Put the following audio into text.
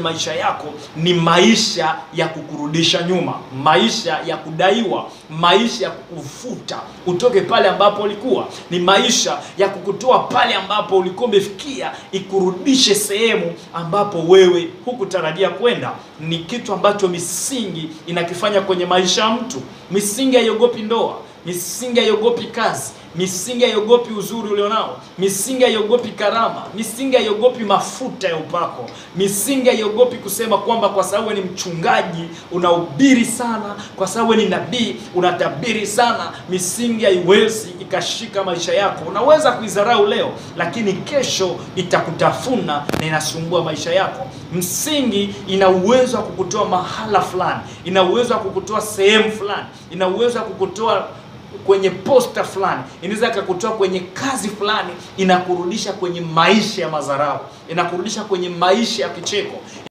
Maisha yako ni maisha ya kukurudisha nyuma, maisha ya kudaiwa, maisha ya kukufuta utoke pale ambapo ulikuwa, ni maisha ya kukutoa pale ambapo ulikuwa umefikia, ikurudishe sehemu ambapo wewe hukutarajia kwenda. Ni kitu ambacho misingi inakifanya kwenye maisha ya mtu. Misingi haiogopi ndoa, misingi haiogopi kazi, misingi haiogopi uzuri ulionao, misingi haiogopi karama, misingi haiogopi mafuta ya upako, misingi haiogopi kusema kwamba kwa sababu ni mchungaji unahubiri sana, kwa sababu ni nabii unatabiri sana. Misingi haiwezi ikashika maisha yako. Unaweza kuidharau leo, lakini kesho itakutafuna na inasumbua maisha yako. Msingi ina uwezo wa kukutoa mahala fulani, ina uwezo wa kukutoa sehemu fulani, ina uwezo wa kukutoa kwenye posta fulani, inaweza ikakutoa kwenye kazi fulani, inakurudisha kwenye maisha ya madharau, inakurudisha kwenye maisha ya kicheko.